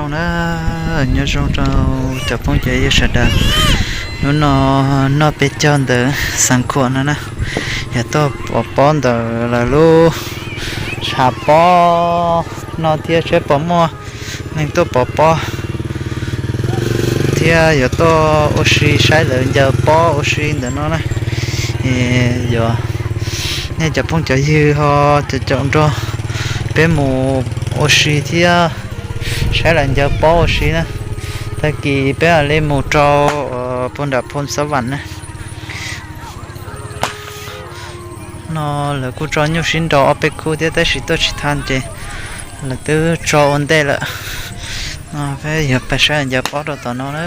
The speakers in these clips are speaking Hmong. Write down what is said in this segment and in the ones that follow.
Na, nyob zoo rau cov phooj cov ywg sawv daws. Hnub no noj peb caug ntawm Xeev Khuam no na, yog tuaj pov pob ntawm lawv lub tshav pob no thiab, saib puas muaj neeg tuaj pov pob thiab yuav tuaj ua si saib lawv ncaws pob ua si ntawm no na. Yog nej cov phooj cov ywg ho caum nrog peb mus ua si thiab saib lawv ncaws pob ua si na. Tag kis peb mam li mus rau puag nram Phoo Xab Vam na. No lawv kuj tso nyuj sib nraus ob peb khub thiab tab sis tuaj tsis tau ces lawv twb tso ua ntej lawm. No peb yuav pais saib ncaws pob rau tom no na.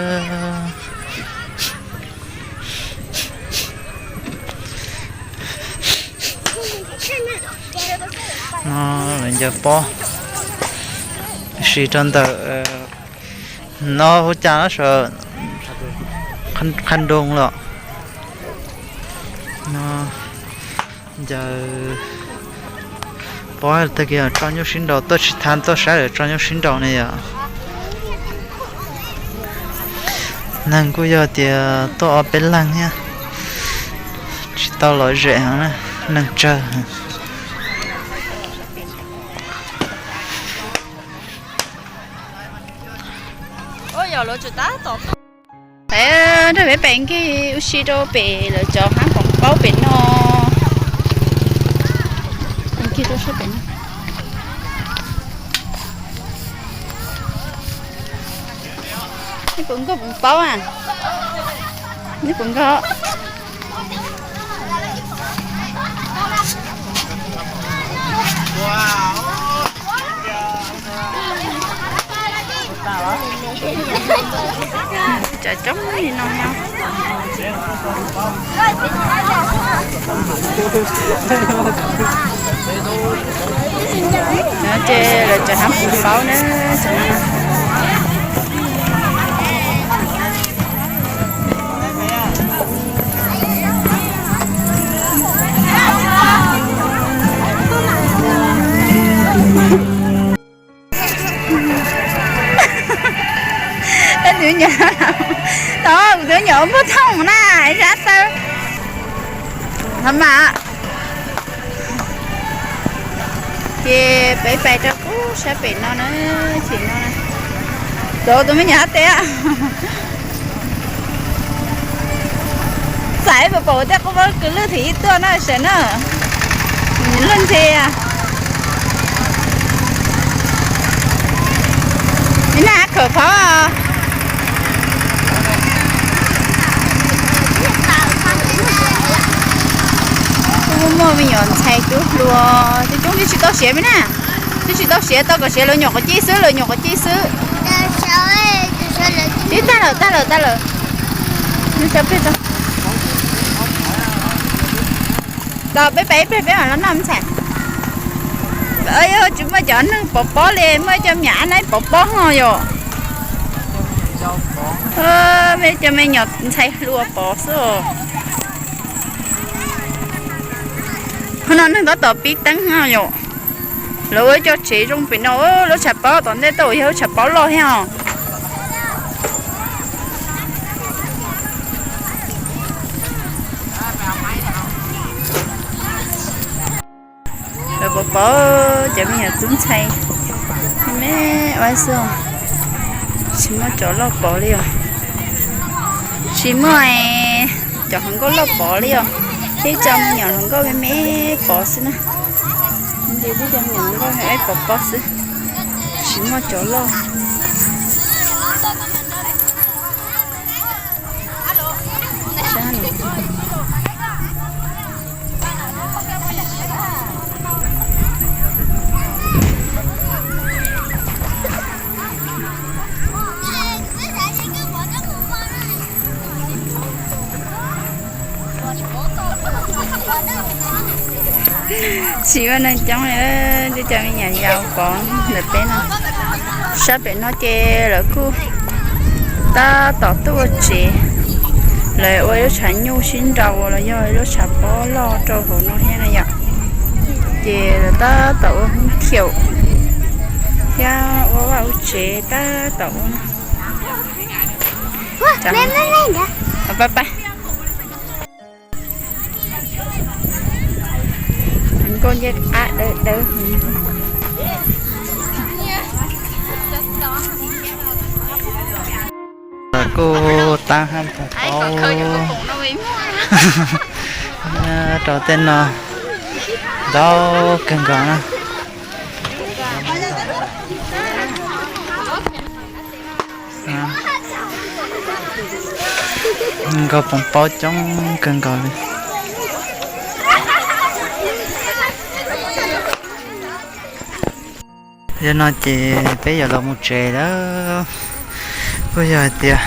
No lawv ncaws pob si rau ntawm no hu cas no, Qha Doo los. No ncaws pob tag kis tso nyuj sib nraus, tuaj tsis tau tuaj saib lawv tso nyuj sib nraus ne yom. Neeg kuj yog tias tuaj ob peb leeg thiab, tsis tau lom zem heev na, neeg tsawg. Nrog peb pem nkig ua si rau pem lawv cov hab poom paub pem no. Nkig rau sab pem no. Nej puas nkag poom paub a? Nej puas nkag? Cov coob li no nyob. Ces lawv cov hab poom paub na. Tus nyuam, tus nyuam muaj thooj na, zab xaw. Hab mas. Ces peb pais rau pem sab pem no na, ces no. Cov tus me nyuam hab teb. Txais pom pom tej qub pob kws lwj thim ib tuaj na sawv na. Luag ntxhi. Ib nag khawm phab. Muaj me nyuam ntxhais tub hluas coob coob twb tsis tau siav me na. Twb tsis tau siav, tau kom siav lawv nyuam qhuav ci xwb, lawv nyuam qhuav ci xwb. Twb tag lawm, tag lawm, tag lawm. Los peb pem ib pliag peb mam los noj ntxhais. Yog tsis muaj cov neeg pov pob li, muaj cov me nyuam ab naib pov pob ho yom. Muaj cov me nyuam ntxhais hluas pov xwb. Qhov no neeg tab tom pib teeb no yom. Lawv ua ib co tsev zoo pem no, lub tshav pob tom ntej tau yog lub tshav pob loj thiab os. Lawv pov pob, cov me nyuam tub ntxhais me me ua xwb, tsis muaj cov loj pov li os. Tsis muaj cov hluas nkauj loj pov li os. Tib co me nyuam hluas nkauj me me pov xwb na. Tib co me nyuam hluas nkauj me me pov pob xwb, tsis muaj cov loj. Tsis ua neeg coob li, twb cov me nyuam yaus pov ntawm peb no. Sab pem no ces lawv kuj tab tom tuaj ua tsev. Lawv ua lub tshav nyuj sib nraus los yog lub tshav pob loj rau hauv no thiab na yom. Ces lawv tab tom ua hoob khiaum Thiab ua vaj ua tsev tab tom ua no. Pab pab. Nkauj ncej qab dawb dawb. Kuj tab hab tag paub rau tej no ntau kawg nkaus na. Nkauj poos paub coob kawg nkaus li. Yog no ces peb yuav los mus tsev lawm. Kuj yog hais tias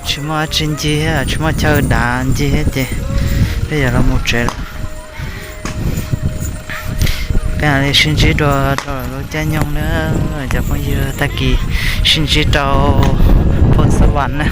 tsis muaj dab tsi ncig thiab tsis muaj chaw dav ncig thiab ces peb yuav los mus tsev lawm. Peb mam li sib ntsib dua rau lub caij nyoog na cov phooj ywg, tag kis sib ntsib rau Phoos Xab Vas na.